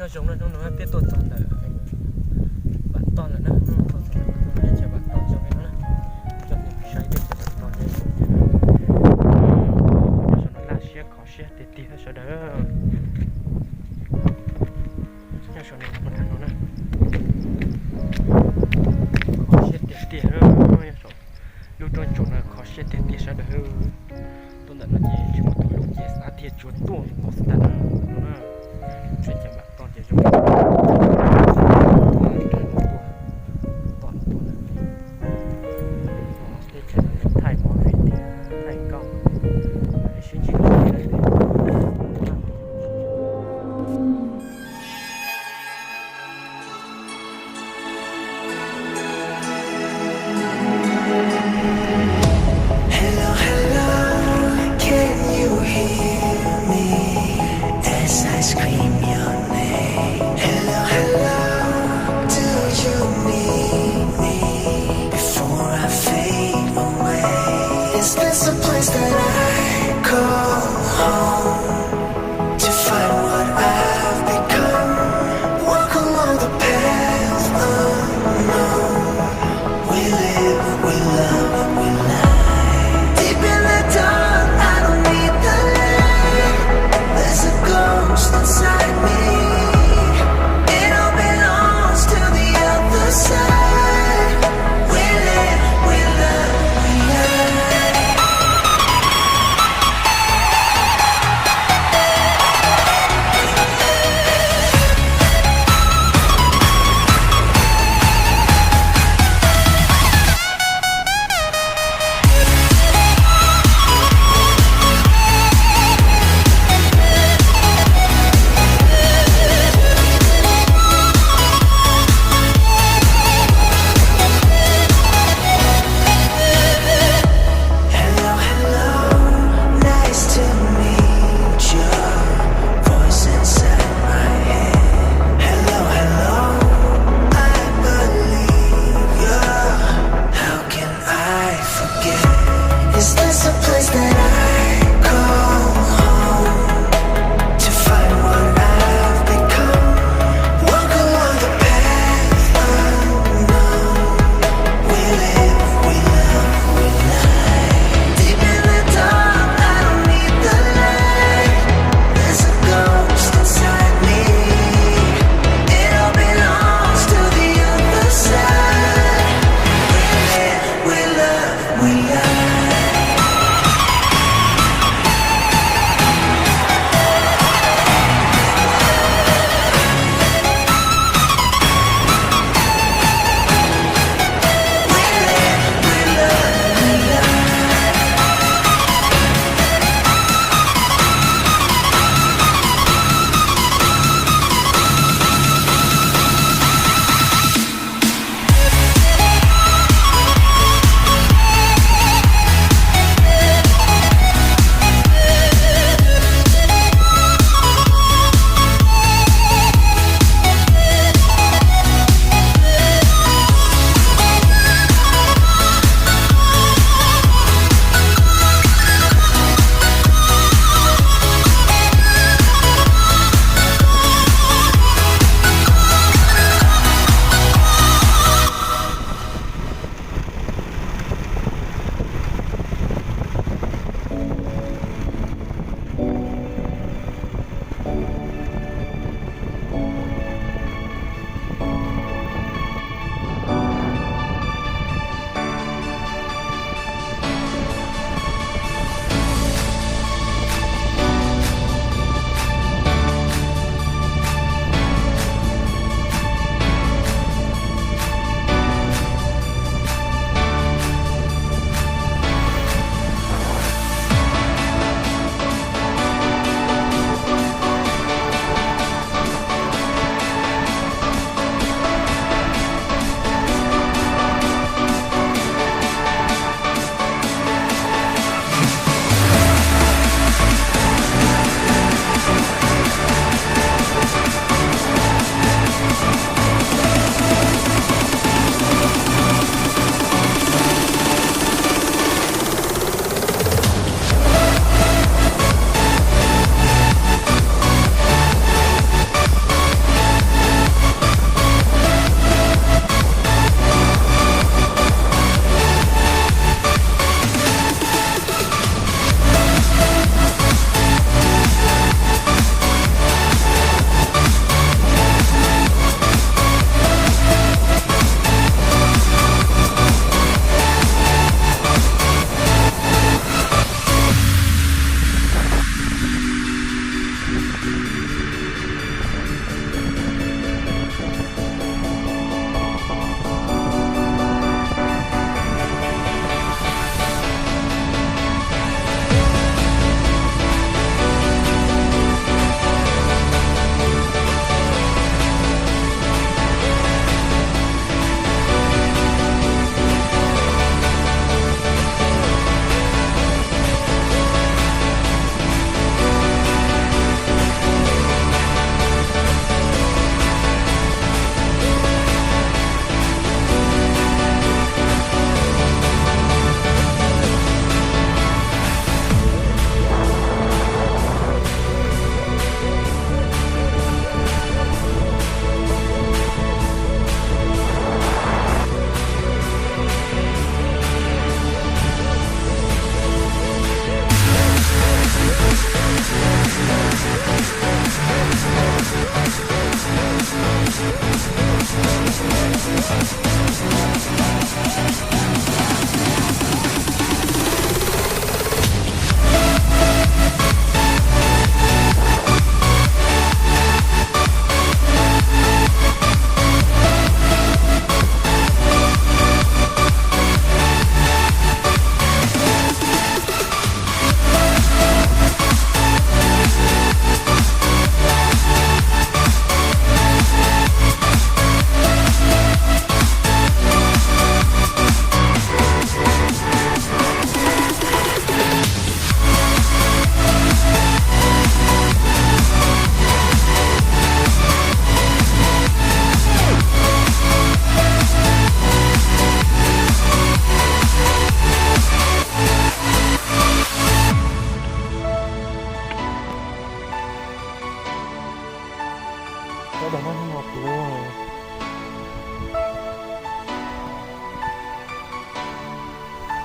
Nyob zoo na, hnub no peb tuaj txog ntawm Vam Toj lawm na, tuaj txog ntawm Vam Toj, teb chaws Vam Toj zoo li no na. Coj nej saib teb chaws Vam Toj zoo li no. Nyob zoo no laj siab kho siab tiag tiag sawv daws. Nyob saum no, nram no na, kho siab tiag tiag. Nyob saum lub roob ntsaum no kho siab tiag tiag sawv daws. Tuaj ntawm no ces tsis muaj tus hlub ces xav tias tsuas tuaj nkaus xwb ntag na. Teb chaws Vam Toj ces zoo li no.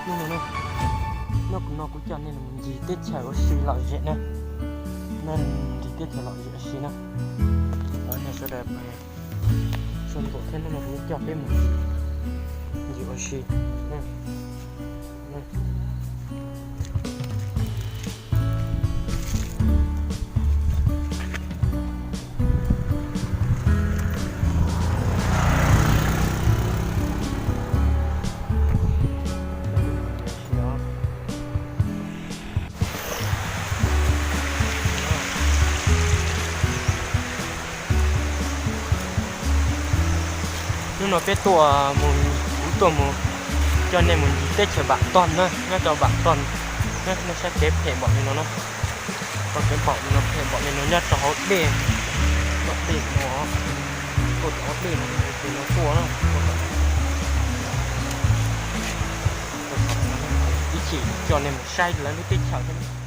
Hnub no, hnub no kuv coj nej mus ncig teb chaws ua si lom zem na. Ncig teb chaws lom zem ua si na. Sawv daws, sawv ntxuam thiab, hnub no kuv coj peb mus ncig ua si. Hnub no peb tuaj mus, kuv tuaj mus coj nej mus ncig teb chaws Vam Tog na, nyob rau Vam Tog. Nej saib kev phem npaum li no na, tau kev npaum li no, phem npaum li no nyob rau hauv dej, tom dej no, tuaj tom hauv dej no, ces no tuaj, ib chim coj nej mus saib lawv lub teb chaws thiab.